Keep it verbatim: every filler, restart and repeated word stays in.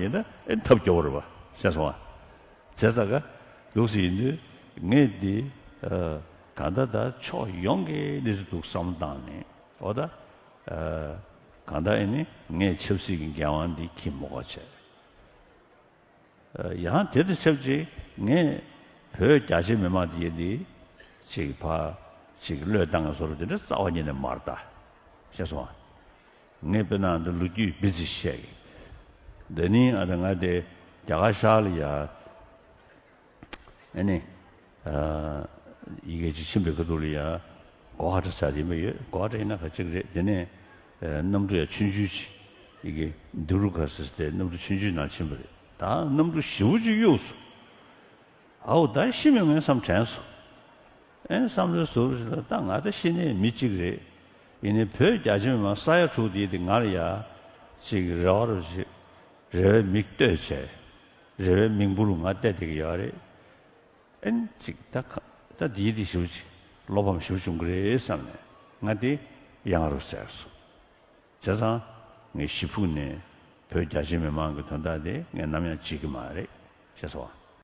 ཡིན་ན་ཨེ་ཐབས་སྐྱོ་བོ་རེད་པ། ཤེས་སོང་ང་། བྱས་ཙང་ག་འདུག་སེ་ཡིན་དུས་ངས་འདི་ཨ་གང་ལྟར་ད་ཕྱོགས་ཡོངས་ཀྱི་གནས་ཚུལ་འདུག་བསམ་བློ་བཏང་ནས་འོ་ད་ཨ་གང་ལྟར་ཨེ་ནི་ངས་ཆབ་སྲིད་ཀྱི་འགན་དབང་འདི་འཁྱེར་མི་དགོས་བྱས། ཡང་དེ་དང་ཆབས་ཅིག་ངས་བོད་རྒྱ་ཆེ་མི་མང་དེ་ཡིན་དེ་ཅིག་ཕ་ཅིག་བློས་བཏང་བཟོ་འདྲ་དེ་འདྲ་རྩ་བ་ཉིད་ནས་མ་རེད་ད། ཤེས་སོང་ང་། ངས་དཔེར་ན་འདི་ལོ་རྒྱུས་སྤེལ་ཚིག་བཤད་གི། འདི་ནི་ཨ་ད་ང་དེ་རྒྱ་གར་ཤར་ལ་ཡ། ཨ་ནི། ཡི་གེ་ཅིག་ཕྱིན་པའི་ཁ་ཐུག་ལ་ཡ། གོ་ཧ་ཏྲ་ཟེར་དེ་མ་ཡོད། གོ་ཧ་ཏྲ་ཡིན་ན་ག་ཅིག་རེད། དེ་ནས་གནམ་གྲུ་ཡ་ཆུང་ཆུང་ཅིག་ཡི་གེ་འདི་རུ་ག་ཟེར་ཏེ་གནམ་གྲུ་ཆུང་ཆུང་ནང་ཕྱིན་པ་རེད། ད་གནམ་གྲུ་ཞེ་པོ་ཅིག་གཡུགས་སོང་། ཨའོ་ད་ཤི་མི་ངན་བསམ་དྲན་སོང་། ཨེ་བསམ་བློའི་ཟུར་ཞིག་ལ་ད་ང་ད་ཤི་ནས་མི་གཅིག་རེད། ཡིན་ནའི་བོད་རྒྱ་ཆེ་མི་མང་ས་ཡ་དྲུག་དེ་དེ་ང་ལ་ཡ་ཅིག་རེ་བ་རུ་ཞིག་རེ་བའི་མིག་ལྟོས་བྱས། རེ་བའི་མིག་འབུར་ང་བལྟས་བསྡད་ཀྱི་ཡོད་རེད། ཨེན་ཅིག་ད་ཁ་ད་འདིའི་འདི་ཞུ་ཅིག་བློ་ཕམ་ཞུ་བྱུང་གི་རེད་བསམ་ནས་ང་དེ་ཡང་རུ་ཟེར་སོང་། བྱས་ཙང་ངས་ཞེ་ཕུགས་ནས་བོད་རྒྱ་ཆེ་མི་མང་གི་དོན་དག་དེ་ངས་ནམ་ཡང་བརྗེད་ཀྱི་མ་རེད། ཤེས་སོང་